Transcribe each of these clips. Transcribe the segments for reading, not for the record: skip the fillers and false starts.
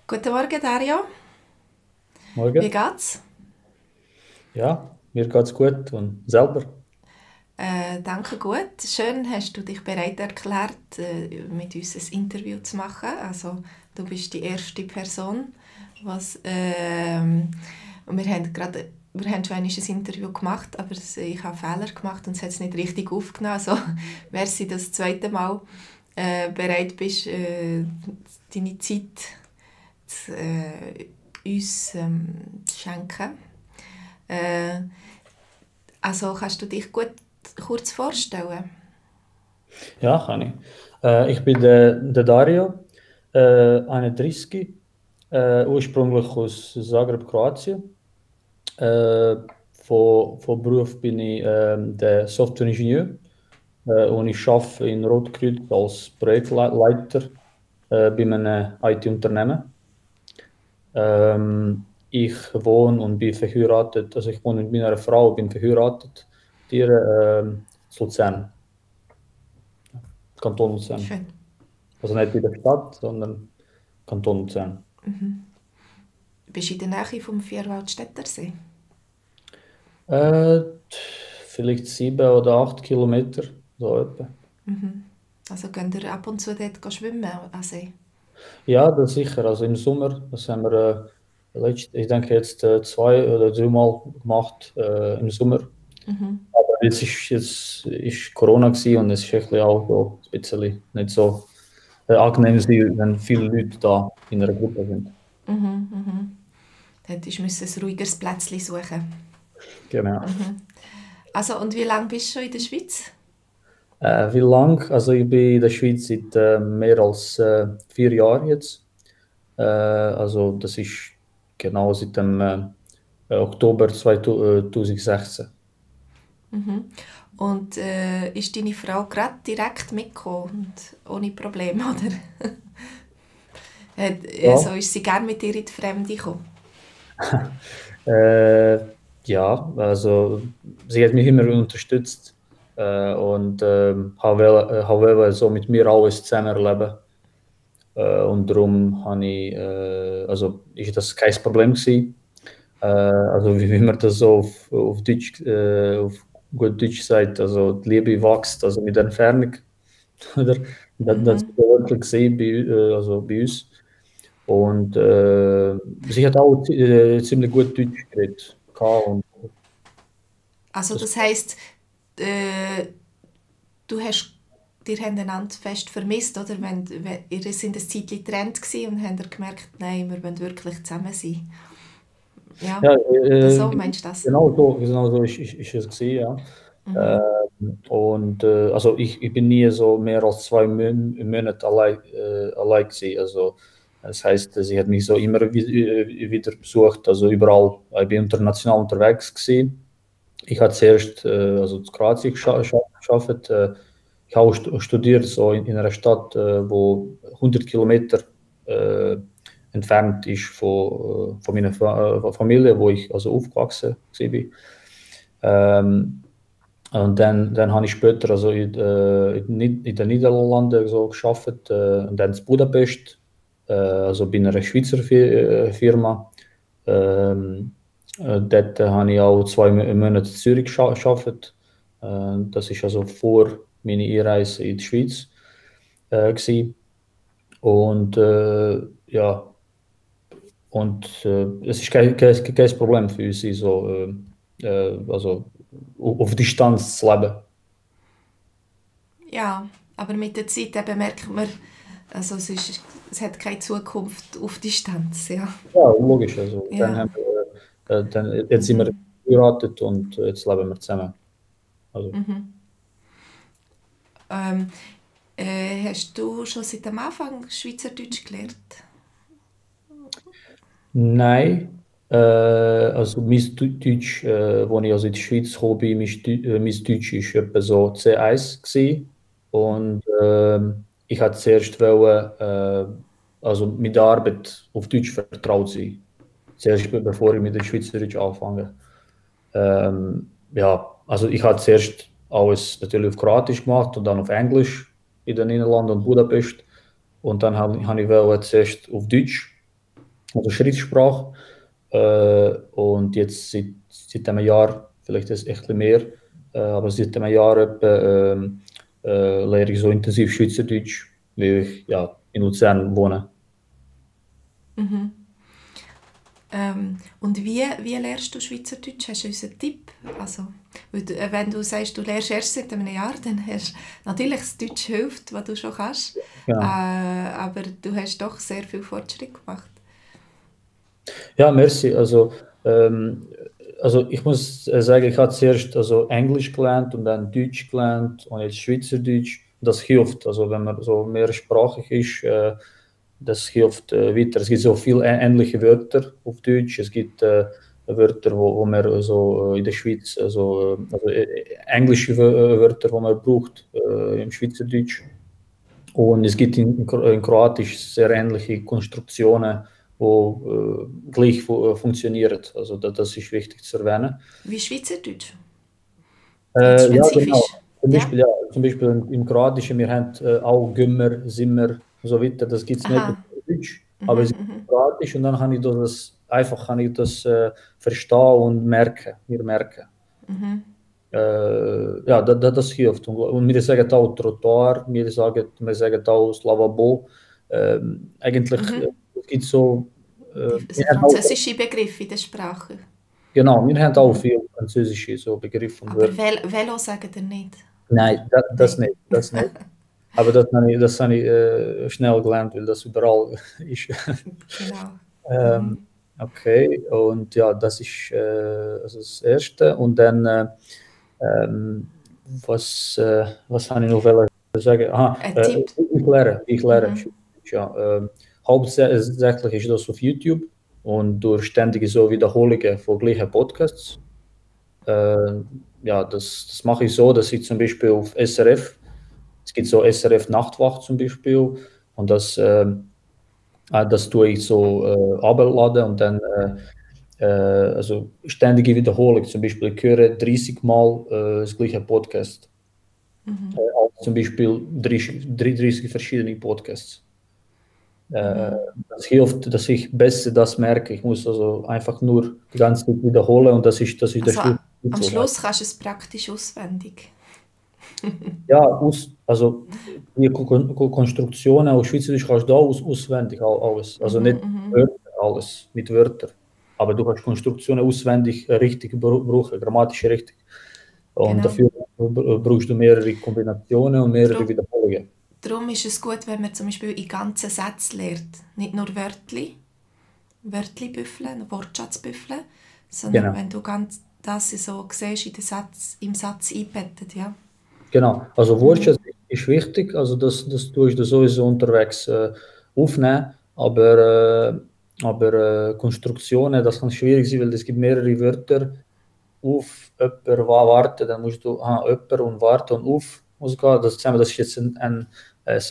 Guten Morgen, Dario. Wie Morgen. geht's? Ja, mir geht's gut und selber. Danke gut. Schön, hast du dich bereit erklärt, mit uns ein Interview zu machen. Also, du bist die erste Person, was und wir haben schon einmal ein Interview gemacht, aber ich habe Fehler gemacht und es hat es nicht richtig aufgenommen. Also, merci, dass du das zweite Mal bereit bist, deine Zeit uns zu schenken. Äh, Also kannst du dich gut kurz vorstellen? Ja, kann ich. Ich bin der Dario, 31, ursprünglich aus Zagreb, Kroatien. Äh, von Beruf bin ich der Softwareingenieur und ich arbeite in Rotkreuz als Projektleiter bei einem IT-Unternehmen. Ich wohne und bin verheiratet, also ich wohne mit meiner Frau, bin verheiratet, die in Luzern. Kanton Luzern. Schön. Also nicht in der Stadt, sondern Kanton Luzern. Bist du in der Nähe vom Vierwaldstättersee? Äh, Vielleicht 7 oder 8 Kilometer, so etwa. Also könnt ihr ab und zu dort schwimmen an See? Ja, das sicher. Also im Sommer, das haben wir, ich denke jetzt 2 oder 3 Mal gemacht im Sommer. Aber jetzt ist Corona gewesen und es ist ein bisschen auch so ein bisschen nicht so angenehm, gewesen, wenn viele Leute da in einer Gruppe sind. Dort musst du ein ruhigeres Plätzchen suchen. Genau. Also und wie lange bist du schon in der Schweiz? Wie lang? Also ich bin in der Schweiz seit mehr als 4 Jahren jetzt. Also das ist genau seit dem Oktober 2016. Und ist deine Frau gerade direkt mitgekommen und ohne Probleme, oder? Ja, So ist sie gerne mit dir in die Fremde gekommen? äh, ja, also sie hat mich immer unterstützt und habe so mit mir alles zusammen erleben. Und darum habe ich, also ist das kein Problem gewesen. Also wie man das so auf Deutsch, auf gut Deutsch sagt, also die Liebe wächst, also mit der Entfernung. Oder? Das ist wirklich gesehen also bei uns. Und sie hat auch ziemlich gut Deutsch geredet. Und Also das, das heisst, äh, du hast, ihr habt einander fest vermisst, oder? Ihr seid ein Zeitchen getrennt gewesen und habt gemerkt, nein, wir wollen wirklich zusammen sein. Ja, ja, so meinst du das? genau so ist es gesehen, ja. Und also ich bin nie so mehr als 2 Monate allein gewesen. Also das heißt, sie hat mich so immer wieder besucht, also überall. Ich bin international unterwegs gewesen. Ich habe zuerst also in Kroatien gearbeitet. Ich habe auch studiert so in einer Stadt, wo 100 Kilometer äh, entfernt ist von meiner Familie, wo ich also aufgewachsen bin. Ähm, und dann habe ich später also in den Niederlanden so gearbeitet und dann in Budapest, also bei einer Schweizer Firma. Ähm, Dort habe ich auch 2 Monate in Zürich gearbeitet. Das ist also vor meiner Einreise in die Schweiz gewesen. Und ja, und es ist kein Problem für uns, so, also auf Distanz zu leben. Ja, aber mit der Zeit eben merkt man, also es hat keine Zukunft auf Distanz, ja. Ja, logisch. Also, dann Ja. haben wir, jetzt sind wir verheiratet und jetzt leben wir zusammen. Also, Ähm, hast du schon seit dem Anfang Schweizerdeutsch gelernt? nein, also mein Deutsch, wo ich also in die Schweiz gekommen bin, mein Deutsch ist etwa so C1 gewesen. Und ich hatte zuerst wollen, also mit der Arbeit auf Deutsch vertraut sein. Zuerst, bevor ich mit dem Schweizerdeutsch anfange. Ja, also ich habe zuerst alles natürlich auf Kroatisch gemacht und dann auf Englisch in den Niederlanden und Budapest. Und dann habe ich wollte zuerst auf Deutsch. also Schriftsprache. Und jetzt seit einem Jahr, vielleicht ist es echt ein bisschen mehr, aber seit einem Jahr etwa, lehre ich so intensiv Schweizerdeutsch, weil ich ja, in Luzern wohne. Und wie lernst du Schweizerdeutsch? Hast du uns einen Tipp? Also, wenn du sagst, du lernst erst seit einem Jahr, dann hast du natürlich das Deutsch hilft, was du schon kannst. Genau. Aber du hast doch sehr viel Fortschritt gemacht. Ja, merci. Also ich muss sagen, ich habe zuerst also Englisch gelernt und dann Deutsch gelernt und jetzt Schweizerdeutsch. Das hilft, also wenn man so mehrsprachig ist, das hilft weiter. Es gibt so viele ähnliche Wörter auf Deutsch. Es gibt Wörter, wo man so in der Schweiz, also englische Wörter, die man braucht im Schweizerdeutsch. Und es gibt in Kroatisch sehr ähnliche Konstruktionen, die gleich funktionieren. Also das ist wichtig zu erwähnen. Wie Schweizerdeutsch? Ja, Spezifisch? genau. Ja? Zum Beispiel im Kroatischen, wir haben auch Gümmer, Simmer und so weiter. Das gibt es nicht Aha. in Deutsch, aber es ist Kroatisch und dann kann ich das verstehen und merken, mir merken. Ja, das hilft. Und wir sagen auch Trottoir, wir sagen auch Slavabo. Eigentlich es gibt so. Also französische Begriffe in der Sprache. Genau, wir haben auch viel französische so Begriffe und Aber Wörter. Velo sagen ihr nicht. Nein, das nicht. Aber das habe ich schnell gelernt, weil das überall ist. Genau. Okay, und ja, das ist also das Erste. Und dann, was habe ich noch sagen? Aha, Ein Tipp. ich lehre Schweizerdeutsch, ja. Hauptsächlich ist das auf YouTube und durch ständige so Wiederholungen von gleichen Podcasts. Ja, das mache ich so, dass ich zum Beispiel auf SRF, es gibt so SRF Nachtwacht zum Beispiel, und das tue ich so abladen und dann also ständige Wiederholung. Zum Beispiel ich höre 30 Mal das gleiche Podcast. Auch zum Beispiel 30 verschiedene Podcasts. Das hilft, dass ich besser das merke. Ich muss also einfach nur die ganze Zeit wiederholen und das ist Also, der Schlüssel. am Schluss kannst du es praktisch auswendig. Ja, also die Konstruktionen aus Schweizerdeutsch kannst du auch auswendig alles. Also nicht Wörter, alles mit Wörtern. Aber du kannst Konstruktionen auswendig richtig brauchen, grammatisch richtig. Und Genau. dafür brauchst du mehrere Kombinationen und mehrere Wiederholungen. Darum ist es gut, wenn man zum Beispiel in ganzen Sätzen lernt. Nicht nur Wörtli büffeln, Wortschatz büffeln, sondern Genau. wenn du ganz das so siehst im Satz einbettet, ja. Genau, also Wortschatz ist wichtig, also das tue ich da sowieso unterwegs aufnehmen, aber Konstruktionen, das kann schwierig sein, weil es gibt mehrere Wörter. Auf jemanden warten, dann musst du jemanden und warten und auf muss gehen. Das ist jetzt ein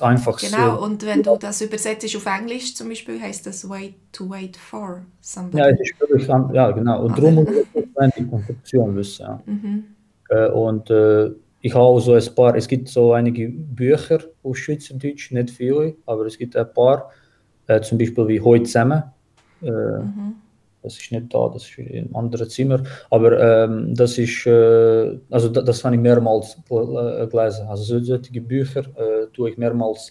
einfaches. Genau, und wenn du das übersetzt auf Englisch zum Beispiel, heißt das to wait for somebody. Ja, es ist wirklich, ja, genau. Und darum muss ich die Konstruktion wissen. Ja. Und ich habe auch so ein paar, es gibt so einige Bücher auf Schweizerdeutsch, nicht viele, aber es gibt ein paar, zum Beispiel wie «Heute zusammen». Das ist nicht da, das ist in einem anderen Zimmer. Aber das ist, also das habe ich mehrmals gelesen. Also solche Bücher tue ich mehrmals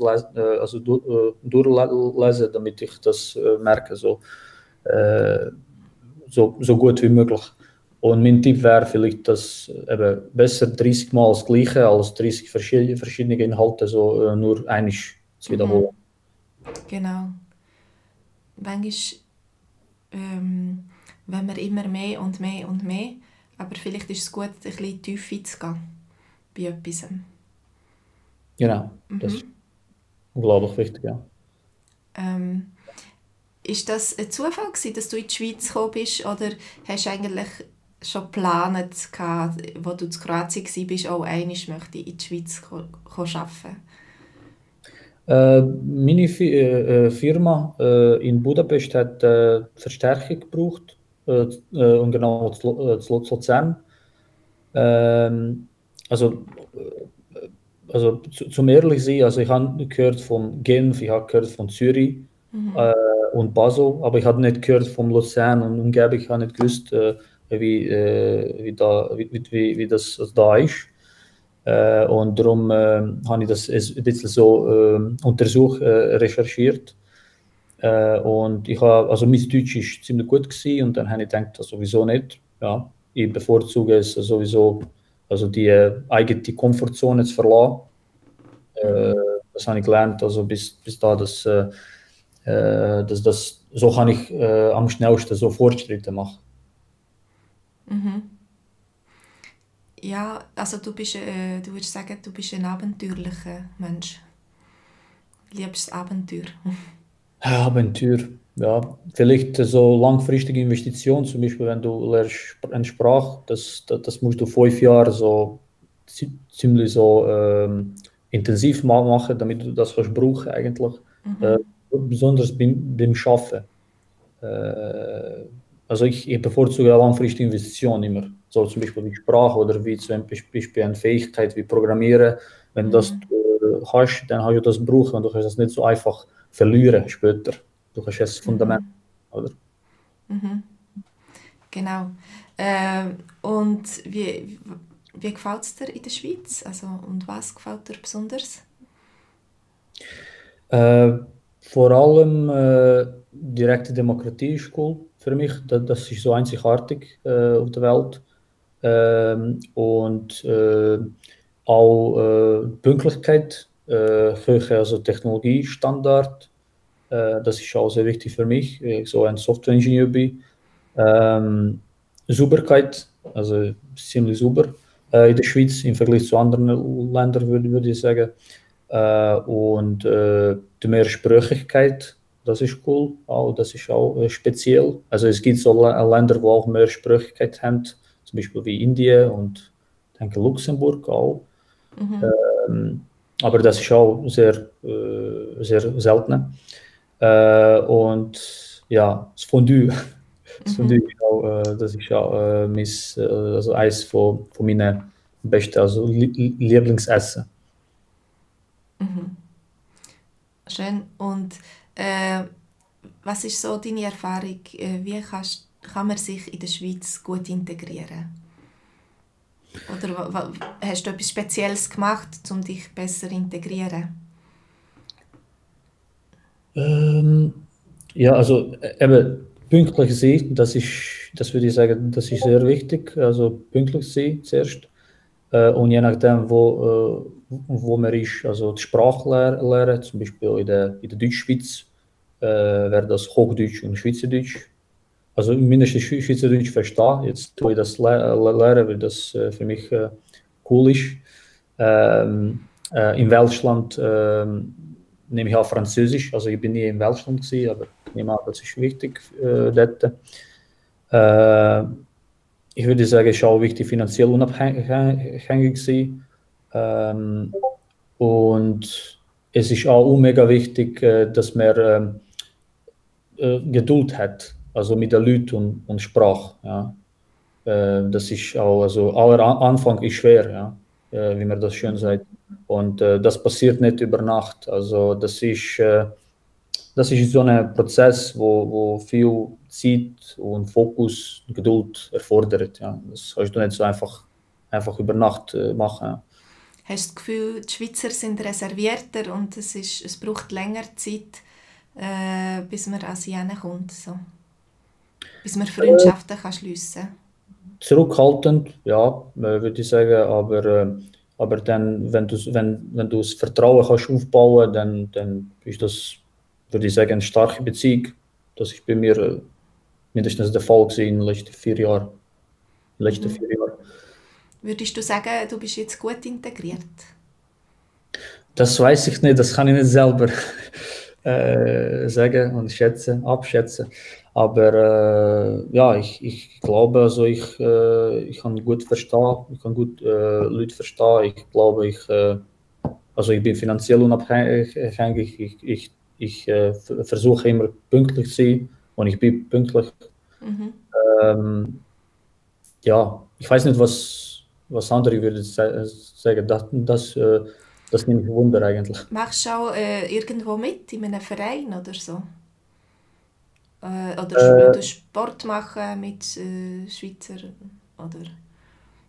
durchlesen, damit ich das merke, so gut wie möglich. Und mein Tipp wäre vielleicht, dass eben besser 30 Mal das Gleiche als 30 verschiedene Inhalte so nur einmal zu wiederholen. Genau. Manchmal wenn wir immer mehr und mehr und mehr, aber vielleicht ist es gut, ein bisschen tiefer zu gehen bei etwas. Genau, das ist unglaublich wichtig, ja. Ist das ein Zufall gewesen, dass du in die Schweiz gekommen bist, oder hast du eigentlich schon geplant, als du in Kroatien warst, auch einmal möchte in die Schweiz arbeiten? Meine Firma in Budapest hat Verstärkung gebraucht, und genau zu Luzern. Also zum ehrlich sein, also ich habe gehört von Genf, ich habe gehört von Zürich, Mhm. Und Basel, aber ich habe nicht gehört von Luzern und Umgebung, ich habe nicht gewusst, wie das da ist. Und darum habe ich das ein bisschen so untersucht, recherchiert. Und ich habe, also mein Deutsch ist ziemlich gut gewesen und dann habe ich gedacht, das sowieso nicht. Ja, ich bevorzuge es sowieso, also die eigene Komfortzone zu verlassen. Äh, Mhm. Das habe ich gelernt, also bis da, so kann ich am schnellsten so Fortschritte machen. Mhm. Ja, also du würdest sagen, du bist ein abenteuerlicher Mensch. Liebst Abenteuer. Ja, Abenteuer, ja, vielleicht so langfristige Investition, zum Beispiel, wenn du lernst eine Sprache, das musst du 5 Jahre so ziemlich so intensiv mal machen, damit du das kannst brauchen eigentlich. Äh, Mhm. Besonders beim Schaffen. Äh, also ich bevorzuge eine langfristige Investition immer. So zum Beispiel wie Sprache oder wie zum Beispiel eine Fähigkeit wie Programmieren. Wenn du das Mhm. hast, dann hast du das brauchen und du kannst das nicht so einfach verlieren später. Du hast das Fundament, Mhm. oder? Mhm. Genau. Und wie gefällt es dir in der Schweiz? Also, und was gefällt dir besonders? Äh, Vor allem direkte Demokratie ist cool für mich. Das ist so einzigartig auf der Welt. Und auch Pünktlichkeit, hohe also Technologiestandard, das ist auch sehr wichtig für mich, weil ich so ein Softwareingenieur bin. Ähm, Sauberkeit, also ziemlich sauber in der Schweiz im Vergleich zu anderen Ländern, würde ich sagen. Und die Mehrsprachigkeit, das ist cool, auch, das ist auch speziell. Also es gibt so Länder, die auch Mehrsprachigkeit haben, zum Beispiel wie Indien und ich denke Luxemburg auch. Mhm. Ähm, aber das ist auch sehr selten. Und ja, das Fondue, das Fondue Mhm. ist auch, das ist auch also eines von meinen besten, also Lieblingsessen. Mhm. Schön. Und äh, was ist so deine Erfahrung? Kann man sich in der Schweiz gut integrieren? Oder hast du etwas Spezielles gemacht, um dich besser zu integrieren? Ähm, ja, also eben pünktlich sein, das würde ich sagen, das ist sehr wichtig. Also pünktlich sein zuerst. Und je nachdem, wo man ist, also die Sprache lernen, zum Beispiel in der Deutschschweiz, wäre das Hochdeutsch und Schweizerdeutsch. Also mindestens Schweizerdeutsch verstehen. Jetzt tue ich das lernen, weil das für mich cool ist. In Welschland nehme ich auch Französisch. Also ich bin nie in Welschland gewesen, aber ich nehme an, das ist wichtig dort. Äh, Ich würde sagen, es ist auch wichtig, finanziell unabhängig zu sein. Ähm, und es ist auch mega wichtig, dass man Geduld hat, also mit den Leuten und Sprache. Ja. Das ist auch, also aller Anfang ist schwer, ja, wie man das schön Mhm. sagt. Und das passiert nicht über Nacht. Also das ist so ein Prozess, wo viel Zeit und Fokus und Geduld erfordert. Ja. Das kannst du nicht so einfach über Nacht machen. Ja. Hast du das Gefühl, die Schweizer sind reservierter und es braucht länger Zeit, bis man an sie kommt, so. Bis man Freundschaften kann schliessen kann? Zurückhaltend, ja, würde ich sagen, aber dann, wenn du das Vertrauen kannst aufbauen, dann ist das, würde ich sagen, eine starke Beziehung. Das ist bei mir mindestens der Fall gewesen in den letzten 4 Jahren. In den letzten Mhm. 4 Jahren. Würdest du sagen, du bist jetzt gut integriert? Das weiß ich nicht, das kann ich nicht selber sagen und abschätzen. Aber ja, ich glaube, also ich kann gut verstehen, ich kann gut Leute verstehen. Ich glaube, also ich bin finanziell unabhängig. Ich versuche immer pünktlich zu sein und ich bin pünktlich. Mhm. Ähm, ja, ich weiß nicht, was andere würden sagen. Das nimmt mich Wunder eigentlich. Machst du auch irgendwo mit, in einem Verein oder so? Oder du Sport machen mit Schweizer? Oder?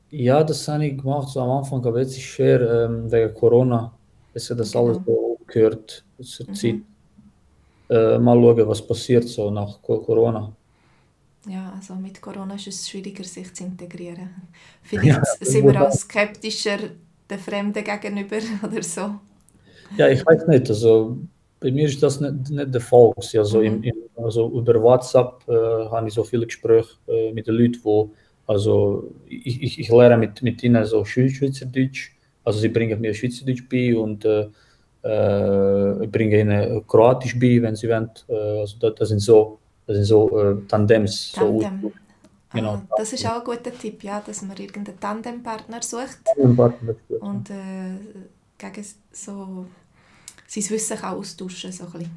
Ja, das habe ich gemacht so am Anfang, aber jetzt ist es schwer wegen Corona. Ist ja das alles Genau. so aufgehört zur Zeit. Mhm. Mal schauen, was passiert so nach Corona. Ja, also mit Corona ist es schwieriger, sich zu integrieren. Ja, Vielleicht sind wir auch skeptischer den Fremden gegenüber oder so. ja, ich weiß nicht. Also bei mir ist das nicht der Fall gewesen. Also, Mhm. also über WhatsApp habe ich so viele Gespräche mit den Leuten, wo also ich lerne mit ihnen so Schweizerdeutsch. Also sie bringen mir Schweizerdeutsch bei und ich bringe ihnen Kroatisch bei, wenn sie wollen. Also das sind so Tandems, so Tandem. genau. Ah, das ist auch ein guter Tipp, ja, dass man irgendeinen Tandempartner sucht Tandempartner, das ist gut, ja. und gegen so sein Wissen kann austauschen so ein bisschen.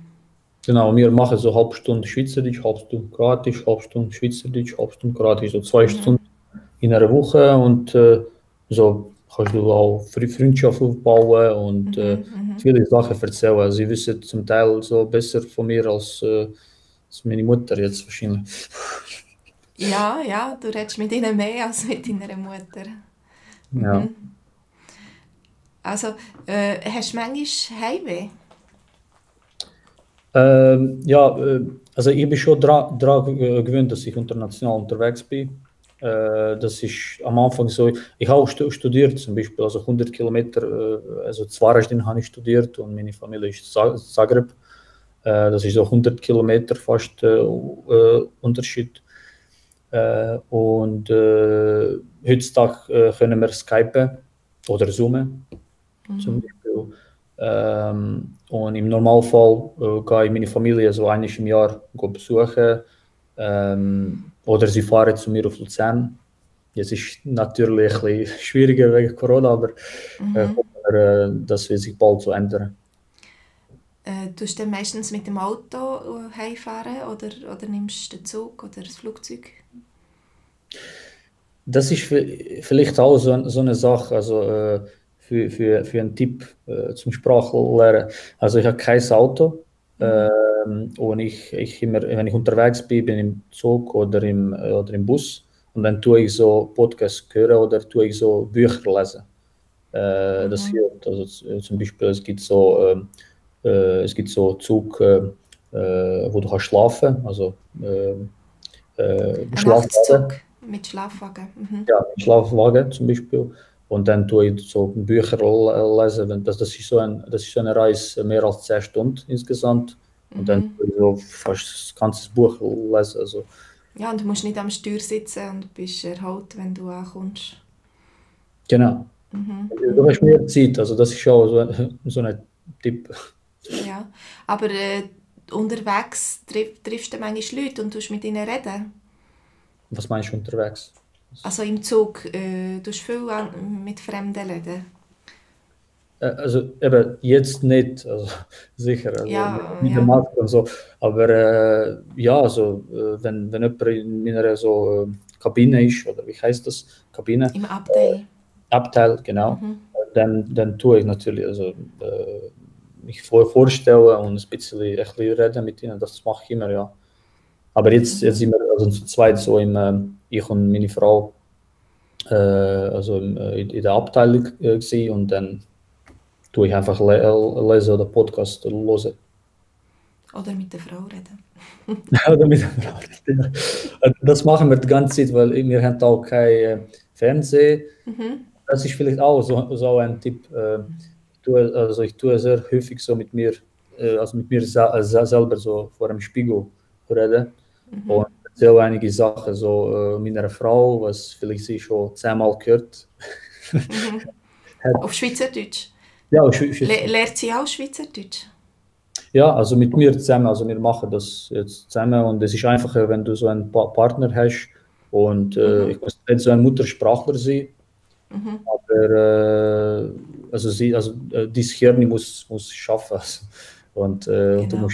Genau, wir machen so halbe Stunde Schweizerdeutsch, halbe Stunde Kroatisch, halbe Stunde Schweizerdeutsch, halbe Stunde Kroatisch, so 2 Stunden in einer Woche und so kannst du auch Freundschaft aufbauen und viele Sachen erzählen. Also sie wissen zum Teil so besser von mir als meine Mutter jetzt wahrscheinlich. Ja, ja, du redest mit ihnen mehr als mit deiner Mutter. Ja. Mhm. Also, hast du manchmal Heimweh? Ja, also ich bin schon dran gewöhnt, dass ich international unterwegs bin. Das ist am Anfang so, ich habe auch studiert zum Beispiel, also 100 Kilometer, also Zwarestin habe ich studiert und meine Familie ist Zagreb. Das ist so 100 Kilometer fast Unterschied. Und heutzutage können wir Skypen oder Zoomen zum Beispiel. Und im Normalfall gehe ich meine Familie so einmal im Jahr besuchen. Oder sie fahren zu mir auf Luzern. Jetzt ist natürlich ein bisschen schwieriger wegen Corona, aber hoffen wir, das wird sich bald so ändern. Tust du dann meistens mit dem Auto heimfahren oder nimmst du den Zug oder das Flugzeug? Das ist vielleicht auch so eine Sache, also für einen Tipp zum Sprachlernen. Also ich habe kein Auto und ich immer, wenn ich unterwegs bin, bin ich im Zug oder im Bus und dann tue ich so Podcasts hören oder tue ich so Bücher lesen. Das hilft. Also zum Beispiel es gibt so Zug, wo du kannst schlafen, also Ein Schlafwagen. Nachtzug mit Schlafwagen. Ja, Schlafwagen zum Beispiel. Und dann tue ich so Bücher lesen. Das ist so eine Reise mehr als 10 Stunden insgesamt. Und dann tue ich so fast das ganze Buch lesen. Also, Ja, und du musst nicht am Steuer sitzen und bist erholt, wenn du ankommst. genau. Du hast mehr Zeit. Also das ist schon so ein Tipp. Ja, aber unterwegs triffst du manchmal Leute und tust mit ihnen reden. Was meinst du unterwegs? Also im Zug tust du viel mit Fremden reden. Also eben jetzt nicht, also sicher, also Ja, mit der ja. Maske und so. Aber ja, also wenn jemand in einer so Kabine ist, oder wie heißt das? Kabine? Im Abteil. Abteil, genau. Dann tue ich natürlich, also mich vorstellen und ein bisschen reden mit ihnen, das mache ich immer, ja. Aber jetzt sind wir also zu zweit so ich und meine Frau, also in der Abteilung gewesen und dann tue ich einfach lesen oder Podcast hören. Oder mit der Frau reden. Oder mit der Frau reden. Das machen wir die ganze Zeit, weil wir haben auch kein Fernsehen. Das ist vielleicht auch so ein Tipp. Ich tue sehr häufig so mit mir, also mit mir selber so vor dem Spiegel reden und erzähle einige Sachen so meiner Frau, was vielleicht sie schon 10-mal gehört hat. Auf Schweizerdeutsch. Ja, Lehrt sie auch Schweizerdeutsch? ja, also mit mir zusammen, also wir machen das jetzt zusammen und es ist einfacher, wenn du so einen Partner hast und ich muss nicht so ein Muttersprachler sein, aber dein Hirn muss schaffen und Genau.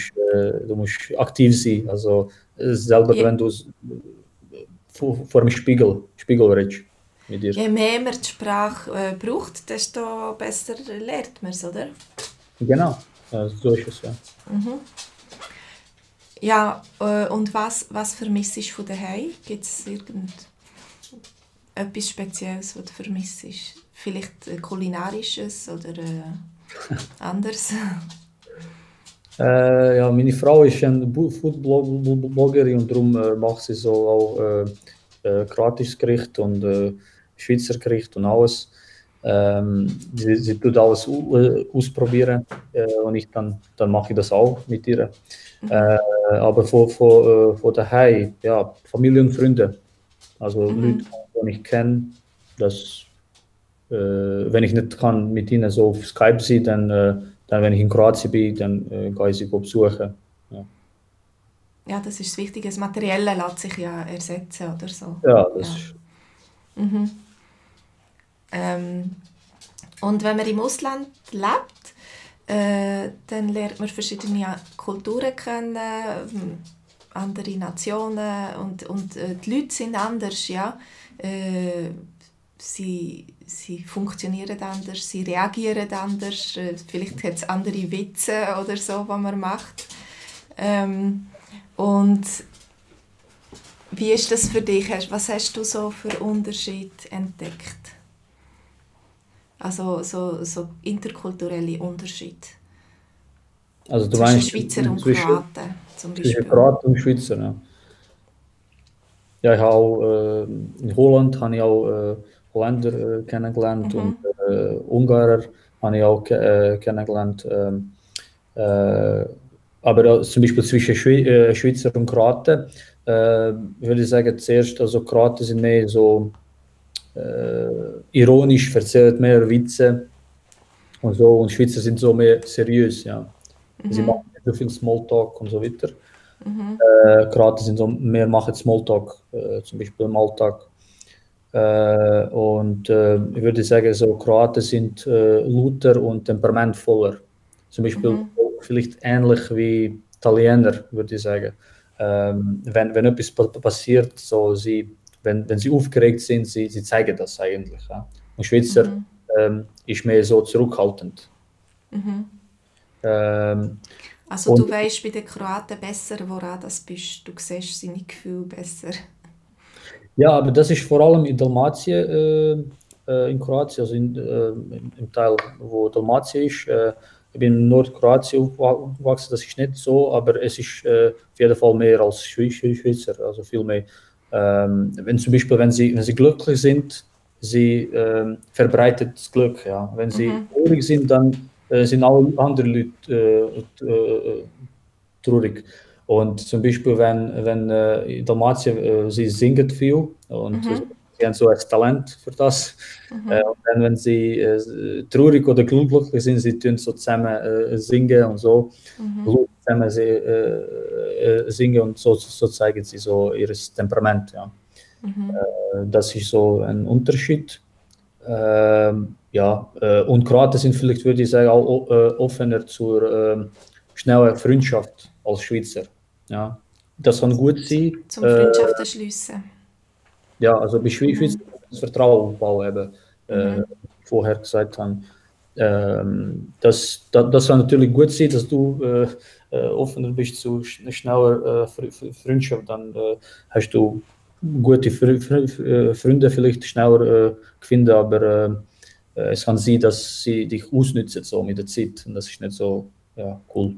du musst aktiv sein, also selber, Je, wenn du vor dem Spiegel redest mit dir. je mehr man die Sprache braucht, desto besser lernt man es, oder? Genau, so ist es, ja. Ja, und was vermisst du von daheim? Gibt es etwas Spezielles, was du vermisst? Vielleicht Kulinarisches oder anders? Ja, meine Frau ist eine Foodbloggerin und darum macht sie so auch kroatisches Gericht und Schweizer Gericht und alles. Sie tut alles ausprobieren und dann mache ich das auch mit ihr. Aber von daheim, ja, Familie und Freunde, also Leute, die ich kenne, dass wenn ich nicht kann mit ihnen so auf Skype sein, dann wenn ich in Kroatien bin, dann gehe ich sie besuchen. Ja. Ja, das ist das Wichtige. Das Materielle lässt sich ja ersetzen oder so. Ja, das ist... Und wenn man im Ausland lebt, dann lernt man verschiedene Kulturen kennen, andere Nationen und die Leute sind anders, ja. Sie funktionieren anders, sie reagieren anders, vielleicht hat es andere Witze oder so, die man macht. Und wie ist das für dich? Was hast du so für Unterschied entdeckt? Also so interkulturelle Unterschied. Also du zwischen meinst Schweizer und Kroaten zum Beispiel. zwischen Kroaten und Schweizer, ja. Ja, ich habe auch in Holland habe ich auch Holländer kennengelernt und Ungarer habe ich auch kennengelernt. Aber zum Beispiel zwischen Schweizer und Kroaten würde ich sagen, zuerst, also Kroaten sind mehr so ironisch, erzählen mehr Witze und so, und Schweizer sind so mehr seriös, ja. Sie machen nicht so viel Smalltalk und so weiter. Kroaten sind so mehr machen Smalltalk, zum Beispiel im Alltag. Und ich würde sagen, so Kroaten sind lauter und temperamentvoller. Zum Beispiel vielleicht ähnlich wie Italiener, würde ich sagen. Wenn etwas passiert, so wenn sie aufgeregt sind, sie zeigen das eigentlich. Ja. Und Schweizer ist mehr so zurückhaltend. Also du weißt bei den Kroaten besser, woran das bist. Du siehst seine Gefühle besser. Ja, aber das ist vor allem in Dalmatien, in Kroatien, also im Teil, wo Dalmatien ist. Ich bin in Nordkroatien aufgewachsen, das ist nicht so, aber es ist auf jeden Fall mehr als Schweizer, also viel mehr. Wenn zum Beispiel, wenn sie glücklich sind, sie verbreitet das Glück. Ja. Wenn sie traurig sind, dann sind alle anderen Leute traurig. Und zum Beispiel, wenn in Dalmatien, sie singen viel und sie haben so ein Talent für das. Und dann, wenn sie traurig oder glücklich sind, sie tun so zusammen singen und so. Zusammen singen und so zeigen sie so ihr Temperament. Ja. Das ist so ein Unterschied. Ja, und Kroaten sind vielleicht, würde ich sagen, auch offener zur schnellen Freundschaft als Schweizer. Ja, das kann gut sein. Zum Freundschaften schliessen. Ja, also bei Schweizer das Vertrauen aufbauen, vorher gesagt haben. Das kann natürlich gut sein, dass du offener bist zu schneller Freundschaft, dann hast du gute Freunde vielleicht schneller finden, aber es kann sein, dass sie dich ausnutzen so mit der Zeit und das ist nicht so cool.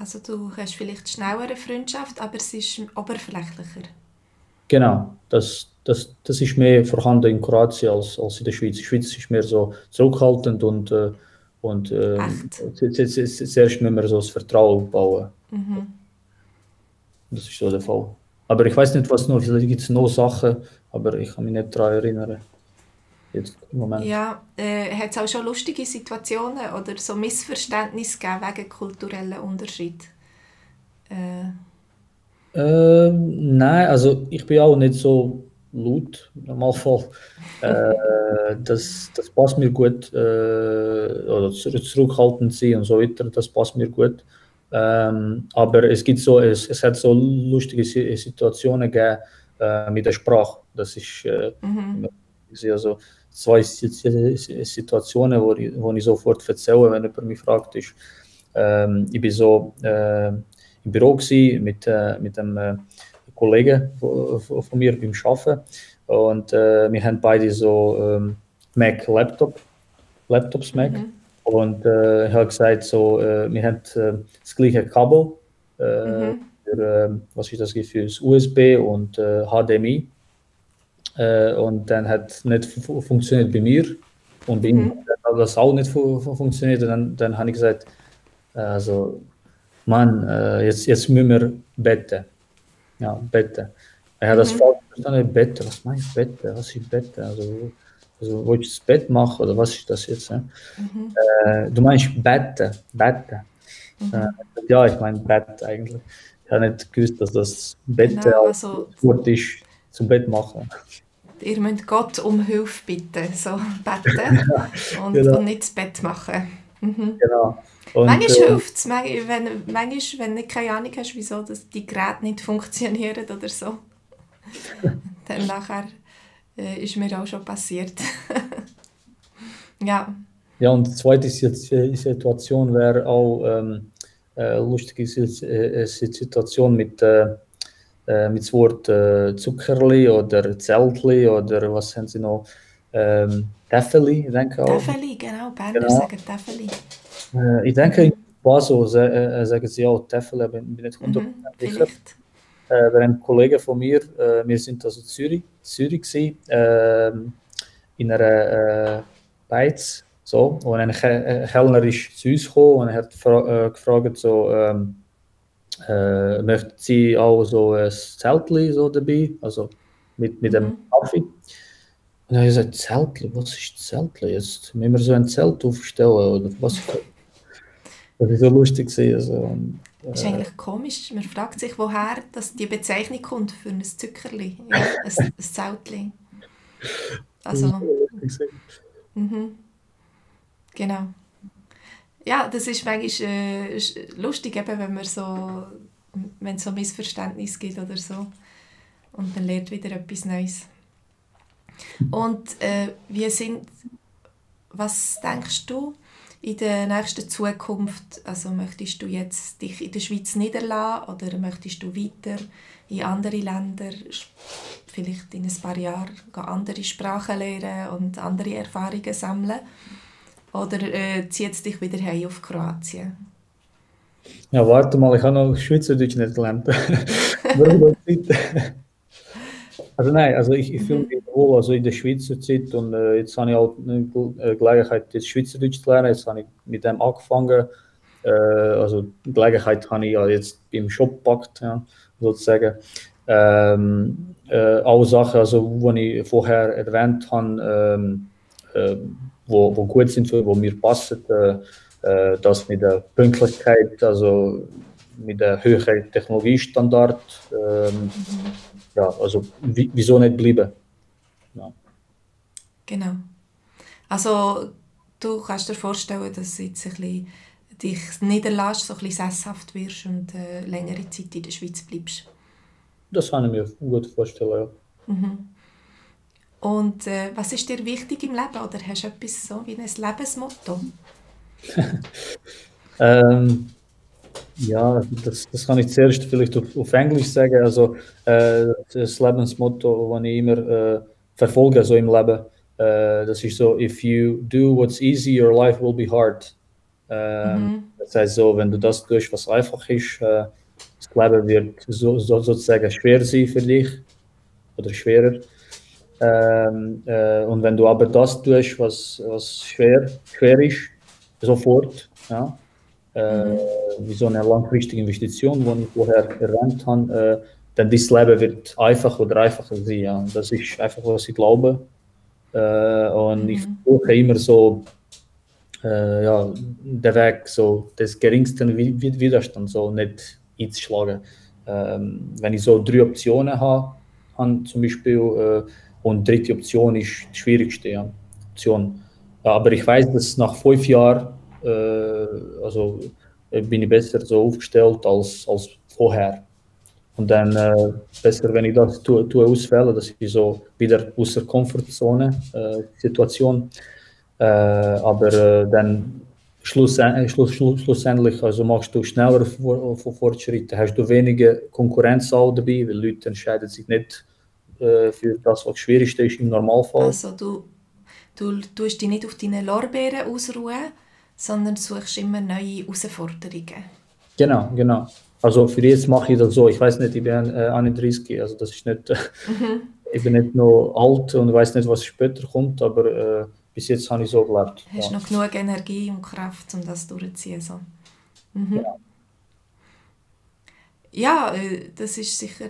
Also du hast vielleicht schneller eine Freundschaft, aber es ist oberflächlicher. Genau, das ist mehr vorhanden in Kroatien als in der Schweiz. Die Schweiz ist mehr so zurückhaltend und zuerst müssen wir so das Vertrauen aufbauen. Das ist so der Fall. Aber ich weiß nicht, was noch, vielleicht gibt es noch Sachen, aber ich kann mich nicht daran erinnern. Jetzt im Moment. Ja, hat es auch schon lustige Situationen oder so Missverständnisse gegeben wegen kulturellen Unterschied? Nein, also ich bin auch nicht so laut, im Normalfall. Das passt mir gut. Oder zurückhaltend sein und so weiter, das passt mir gut. Aber es hat so lustige Situationen gegeben mit der Sprache. Das ist also zwei Situationen, wo ich sofort erzähle, wenn jemand mich fragt. Ich bin im Büro gewesen, mit einem Kollegen von mir beim Arbeiten. Und wir haben beide so Laptops Mac. Und ich habe gesagt, so, wir haben das gleiche Kabel. Für, was ist das, für das USB und HDMI. Und dann hat es nicht funktioniert bei mir. Und bei ihm hat das auch nicht funktioniert. Und dann habe ich gesagt, also, Mann, jetzt müssen wir beten. Ja, beten. Er hat das falsch verstanden, beten. Was meinst du, beten? Was ist beten? Also willst du das Bett machen oder was ist das jetzt? Du meinst beten. Ja, ich meine Bett eigentlich. Ich habe nicht gewusst, dass das Bett also, Wort ist zum Bett machen. Ihr müsst Gott um Hilfe bitten, so beten und nicht das Bett machen. Genau. Und, manchmal hilft es, wenn du keine Ahnung hast, wieso dass die Geräte nicht funktionieren oder so. Dann nachher ist mir auch schon passiert. Ja. Ja, und die zweite Situation wäre auch lustige Situation mit das Wort Zuckerli oder Zeltli oder was haben sie noch? Täfeli, ich denke auch. Täfeli, genau, Berner sagen Täfeli. Ich denke, in Basel sagen sie auch Täfeli, aber ich bin nicht 100% sicher. Ein Kollege von mir, wir sind also Zürich gewesen, in einer Beiz, so, und ein Kellner ist zu uns gekommen und er hat gefragt, so, möchten Sie auch so ein Zeltli so dabei, also mit dem Kaffee? Und dann habe ich gesagt, Zeltli, was ist Zeltli? Jetzt müssen wir so ein Zelt aufstellen oder was? Das ist so lustig. Also, das ist eigentlich komisch. Man fragt sich, woher dass die Bezeichnung kommt für ein Zuckerli, ja, ein Zeltli. Also, genau. Ja, das ist manchmal lustig, eben, wenn es so Missverständnis gibt oder so. Und man lernt wieder etwas Neues. Und was denkst du in der nächsten Zukunft? Also möchtest du jetzt dich in der Schweiz niederlassen oder möchtest du weiter in andere Länder, vielleicht in ein paar Jahren andere Sprachen lernen und andere Erfahrungen sammeln? Oder zieht es dich wieder heim auf Kroatien? Ja, warte mal, ich habe noch Schweizerdeutsch nicht gelernt. Also nein, also ich fühle mich wohl also in der Schweizer Zeit und jetzt habe ich auch eine Gelegenheit, jetzt Schweizerdeutsch zu lernen. Jetzt habe ich mit dem angefangen. Also die Gelegenheit habe ich ja jetzt beim Shop gepackt, ja, sozusagen. Auch Sachen, also, die ich vorher erwähnt habe, wo gut sind, wo mir passen, das mit der Pünktlichkeit, also mit der höheren Technologiestandard, ja, also wieso nicht bleiben? Ja. Genau. Also du kannst dir vorstellen, dass du jetzt ein bisschen dich niederlässt, so ein bisschen sesshaft wirst und längere Zeit in der Schweiz bleibst. Das kann ich mir gut vorstellen, ja. Und was ist dir wichtig im Leben? Oder hast du etwas so wie ein Lebensmotto? Ja, das kann ich zuerst vielleicht auf Englisch sagen. Also das Lebensmotto, das ich immer verfolge so im Leben, das ist so: If you do what's easy, your life will be hard. Das heißt so, wenn du das tust, was einfach ist, das Leben wird sozusagen schwer sein für dich oder schwerer. Und wenn du aber das tust, was schwer ist, sofort, ja, wie so eine langfristige Investition, die ich vorher erwähnt habe, dann das Leben wird einfach oder einfacher sein. Ja. Das ist einfach, was ich glaube. Und ich versuche immer so ja, den Weg so des geringsten Widerstands so nicht einzuschlagen. Wenn ich so 3 Optionen habe zum Beispiel, und die dritte Option ist die schwierigste Option. Aber ich weiß, dass nach 5 Jahren also bin ich besser so aufgestellt als vorher. Und dann besser, wenn ich das auswähle, dass ich so wieder aus der Komfortzone Situation. Aber dann schlussendlich, also machst du schneller Fortschritte, hast du weniger Konkurrenz auch dabei, weil Leute entscheiden sich nicht für das, was das Schwierigste ist im Normalfall. Also du tust dich nicht auf deine Lorbeeren ausruhen, sondern suchst immer neue Herausforderungen. Genau. Also für jetzt mache ich das so, ich weiß nicht, ich bin 31, also das ist nicht, ich bin nicht noch alt und weiß nicht, was später kommt, aber bis jetzt habe ich so gelebt. Hast noch genug Energie und Kraft, um das durchzuziehen. So. Ja, das ist sicher...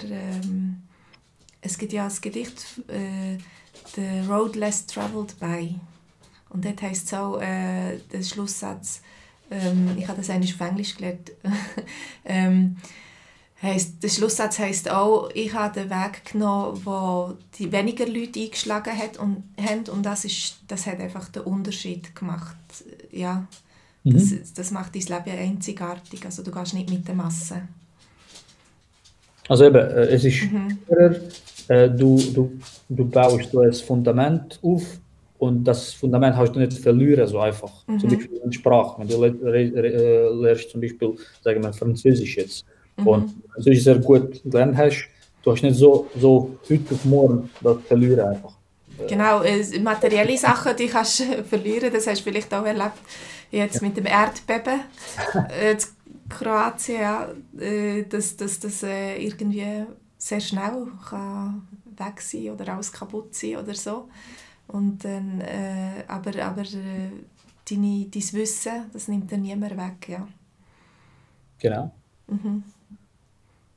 es gibt ja das Gedicht «The Road Less Traveled By». Und dort heisst es auch, der Schlusssatz, ich habe das eigentlich auf Englisch gelernt, der Schlusssatz heisst auch, ich habe den Weg genommen, wo die weniger Leute eingeschlagen haben und das hat einfach den Unterschied gemacht. Ja, das macht dein Leben einzigartig, also du gehst nicht mit der Masse. Also eben, es ist schwerer, du baust so ein Fundament auf und das Fundament hast du nicht verlieren, so einfach. Zum Beispiel in Sprache, wenn du lernst zum Beispiel, sagen wir Französisch jetzt, und Französisch sehr gut gelernt hast, du hast nicht so heute auf morgen das verlieren einfach. Genau, materielle Sachen, die kannst du verlieren, das hast du vielleicht auch erlebt, jetzt mit dem Erdbeben. Kroatien, ja, dass das irgendwie sehr schnell kann weg sein oder alles kaputt sein oder so. Und dann, aber dein Wissen, das nimmt dann niemand weg, ja. Genau.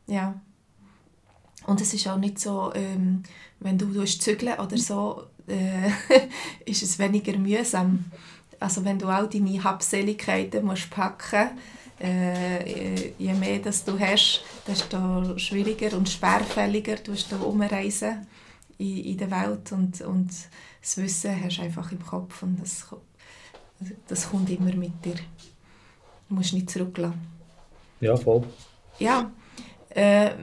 Ja. Und es ist auch nicht so, wenn du zügeln oder so, ist es weniger mühsam. Also wenn du all deine Habseligkeiten musst packen, je mehr das du hast, desto schwieriger und schwerfälliger tust du umreisen in der Welt und das Wissen hast du einfach im Kopf und das kommt immer mit dir. Du musst nicht zurücklassen. Ja, voll. Ja,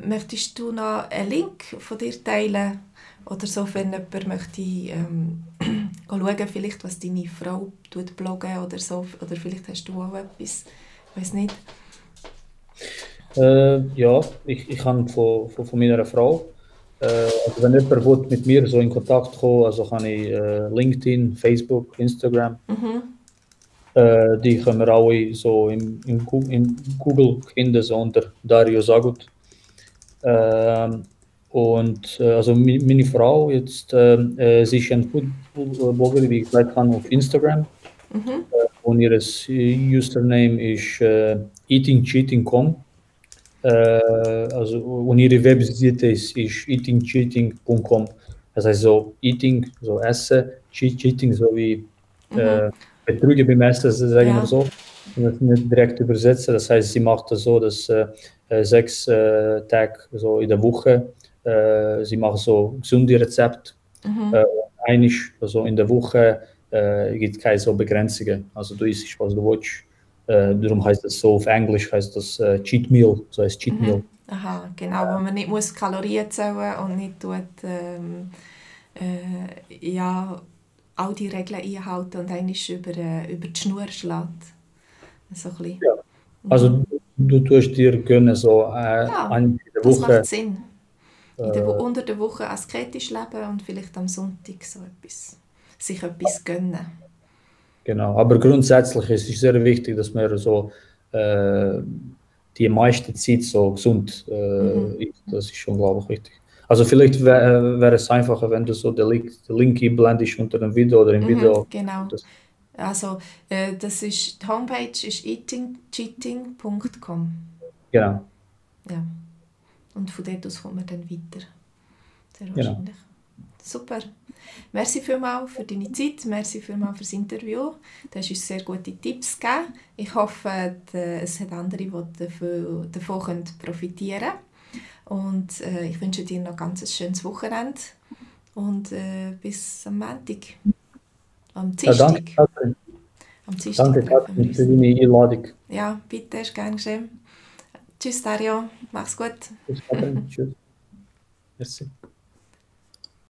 möchtest du noch einen Link von dir teilen oder so, wenn jemand möchte schauen, vielleicht was deine Frau bloggen oder so, oder vielleicht hast du auch etwas. Ich weiß nicht. Ja, ich kann von meiner Frau. Also wenn jemand will mit mir so in Kontakt kommen, also kann ich LinkedIn, Facebook, Instagram. Die können wir alle so in Google finden, so unter Dario Zagut. Und also meine Frau jetzt, sie ist ein Food-Blogger, wie ich gesagt habe, auf Instagram. Und ihr Username ist eatingcheating.com. Also, und ihre Webseite ist eatingcheating.com. Das heißt so Eating, so Essen, Cheating, so wie Betrügen beim Essen, sagen wir so. Und das nicht direkt übersetzen. Das heißt, sie macht das so, dass 6 Tage so in der Woche, sie macht so gesunde Rezepte. Einig, also in der Woche gibt es keine so Begrenzungen. Also du isst, was du willst. Darum heißt es so, auf Englisch heißt das Cheat Meal, so heißt Cheat Meal. Aha, genau, wo man nicht muss Kalorien zählen und nicht ja, all die Regeln einhalten und eigentlich über die Schnur schlägt. So ein bisschen. Ja. Also du tust dir gönnen so in der das Woche. macht Sinn. Unter der Woche asketisch leben und vielleicht am Sonntag so sich etwas gönnen. Genau, aber grundsätzlich ist es sehr wichtig, dass man so die meiste Zeit so gesund ist. Das ist schon, glaube ich, wichtig. Also vielleicht wäre es einfacher, wenn du so den Link einblendest unter dem Video oder im Video. Genau. Also das ist, die Homepage ist eatingcheating.com. Genau. Ja. Und von dort aus kommen wir dann weiter. Sehr wahrscheinlich. Genau. Super. Merci vielmals für deine Zeit, merci vielmals für das Interview. Du hast uns sehr gute Tipps gegeben. Ich hoffe, es hat andere, die davon profitieren können. Und ich wünsche dir noch ein ganz schönes Wochenende und bis am Montag. Am Dienstag. Ja, danke, Katrin, für deine Einladung. Ja, bitte, ist gern geschehen. Tschüss, Dario. Mach's gut. Tschüss, Katrin. Tschüss. Merci.